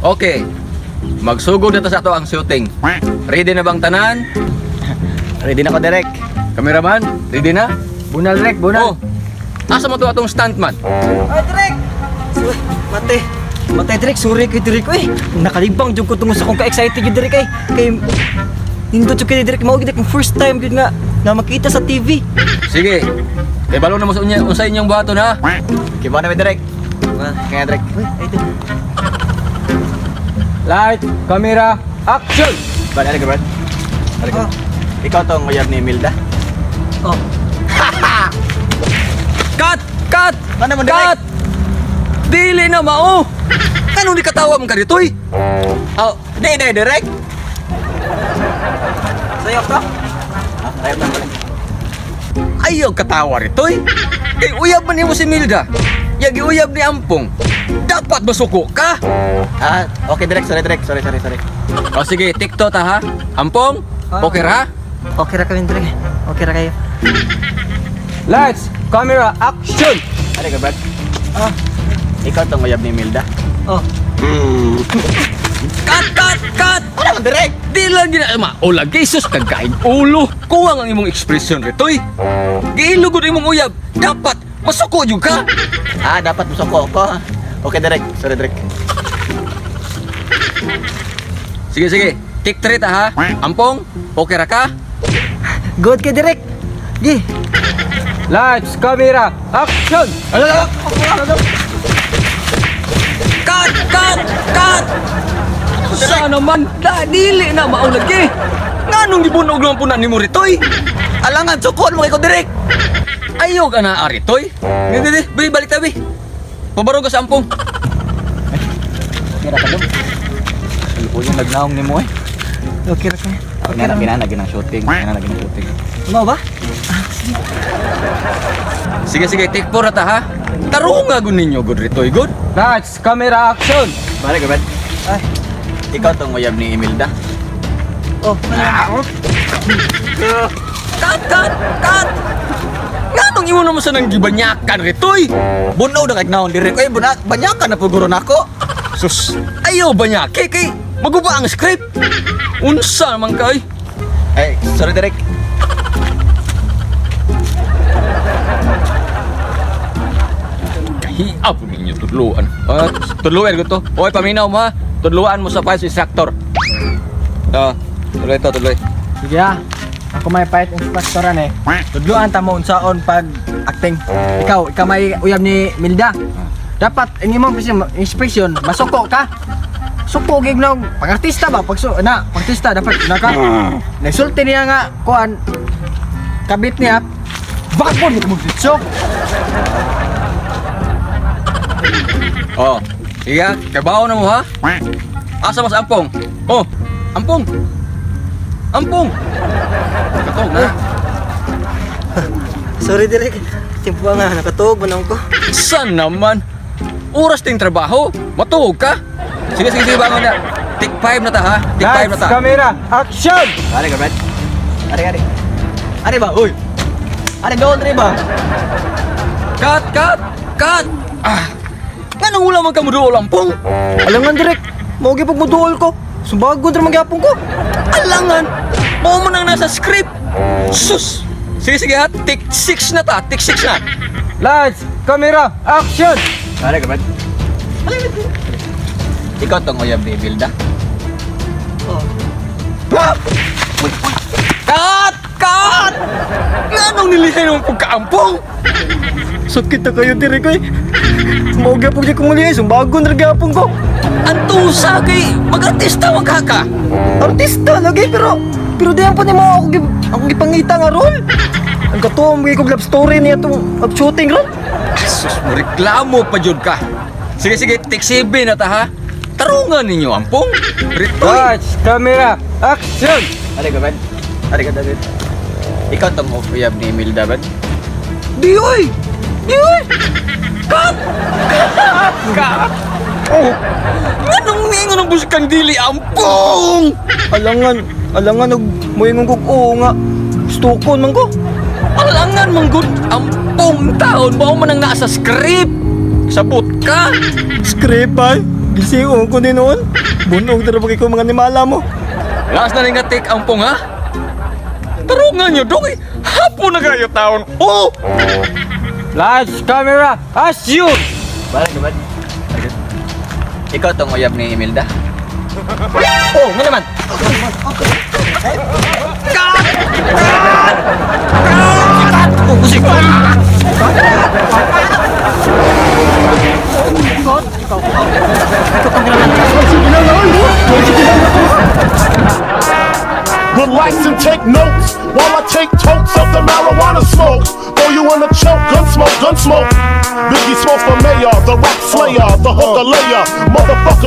Okay. Magsugod na ta sa ato ang shooting. Ready na bang tanan? Ready na ko, Direk. Cameraman, ready na? Bunal, Rek, bunal. Oh. Asa mo to atong stuntman? Ay, Direk! Mate. Mate, Direk, sorry kay Direk, eh. Nakalibang jud ko tungod sa kong ka-excited jud, Direk, eh. Kay nindot jud kay Direk, mao gid akong first time jud nga na makita sa TV. Sige. Kay balo na mo sa unya unsa inyong buhaton ha? Kiba na mi, Direk. Kaya, Direk. Uy, ay ito. Light, camera, action! Brad, ano ka, Brad? Ano ka? Oh. Ikaw tong uyab ni Imelda. Oh. Cut! Cut! Ano man, Direk? Cut! Dili na mao. Kanong di katawa man ka ditoy? Oh, di, di, Direk. Sayo ka? Ah, tayo na balik. Ayaw katawa ritoy. Kay uyab man nimo si Milda. Yagi uyab ni Ampong. Dapat masuko ka. Ah, okay, Direk. Sorry, Direk. Sorry, sorry, sorry. O sige, TikTok ta ha. Ampong, okay ra? Okay ra kami, Direk. Okay ra kayo. Lights, camera, action! Ano ka, Brad? Ah. Ikaw tong uyab ni Imelda. Oh. Cut, cut, cut! Ano man, Direk? Di lang gina ma o lagi sus kagkaig ulo. Kuwang ang imong ekspresyon ritoy. Giilugod imong uyab. Dapat masuko jud ka. Ah, dapat musuko ko. Okay, Direk. Sorry, Direk. Sige, sige. Take 3 ta ha. Ampong, okay ra ka? Good kay Direk. Gi. Lights, camera, action! Ano, ano? Cut! Cut! Cut! Sana man, da, dili na mao lagi. Nganong gibunog naman po na nimo ritoy? Alangan, sukon mo kay ko, Direk. Ayaw ka na aritoy. Hindi, hindi, hindi. Balik tabi. Pabarog ka sa ampong. Okay ra ka dong. Ano yung nagnaong ni mo eh. Okay ra kayo. Okay Kinana, ra. kinana, ginang shooting. Kinana, ginang shooting. Mao ba? Sige, sige, take 4 na ta ha. Tarunga gud ninyo gud ritoy gud. Lights, camera, action! Balik ka, Brad. Ay. Ikaw tong uyab ni Imelda. Oh, ano? Cut, cut, cut! Nganong imo naman sa nang gibanyakan ritoy? Bunaw na kay naon, Direk. Ay, buna, banyakan na puguro nako. Sus, ayaw banyake kay maguba ang script. Unsa man kay? Ay, sorry, Direk. Kahiap po ninyo tudluan. Ah, tudluan ko to. Oy, paminaw mo ha. Tudluan mo sa files instructor. Ah, tuloy to, tuloy. Sige ah. Ako may fight instructoran eh. Tudluan ta mo unsaon pag acting. Ikaw, ikaw may uyab ni Milda. Dapat ang imong expression, masuko ka. Suko gig na pag artista ba pag na pag artista dapat na ka. Nagsulti niya nga kuan kabit niya. Bakit mo mo ditso? Oh, sige ha. Kabaho na mo ha. Asa mas ampong? Oh, ampong. Ampong. Katog na. Sorry, Direk. Timpo nga nakatuog man ko. San naman? Oras ting trabaho. Matuog ka. Sige, sige, sige, bangon na. Take 5 na ta ha. Take 5 na ta. Camera, action! Balik ka, Brad. Ari, ari. Ari ba? Uy. Ari, doon, ari ba? Cut, cut, cut. Ah. Nganong wala man ka mo duol, ampong? Alangan, Direk. Mao gyud pag moduol ko. Sumbagon ra man gyapon ko. Alangan! Mao man ang nasa script! Sus! Sige, sige ha, take 6 na ta, take 6 na! Lights, camera, action! Balik ka, Brad. Balik, balik. Ikaw tong uyab ni Imelda. Oh. Cut! Cut! Nganong nilihay ng pagkaampong? Sakit na kayo, Direk oy. Mao gyapon gyud ko muli, sumbagon ra gyapon ko. Antusa kay mag-artista wag ka ka! Artista lagi pero pero diyan pa nimo ako ako gipangita nga role. Ang katuo mo kog love story niya tong shooting ron. Sus, mo reklamo pa jud ka! Sige, sige, take 7 na ta ha! Tarungan ninyo, ampong! Ritoy! Lights, camera, action! Ari ka, Brad. Ari ka, David. Ikaw tong uyab ni Imelda, Brad. Di oy! Di oy! Cut! Cut! Cut! Oh! Nganong ningon ang busikang dili, ampong! Alangan, alangan og moingon kog oo nga. Stukon man ko. Alangan man gud ampong taon mao man ang naa sa script. Sabot ka. Script ay. Gisiong ko din noon. Bunog na ba ko mga nimala mo. Last na rin nga take ang pong ha. Tarungan nyo dong eh. Hapon na kayo taon. Oh! Lights, camera, action! Balik naman. Ikaw tong uyab ni Imelda. Oh, nga naman. Relax and take notes while I take totes of the marijuana smoke. Throw you in a choke, gun smoke, gun smoke. Biggie Smalls for mayor, the rap slayer, the hooker layer, motherfucker.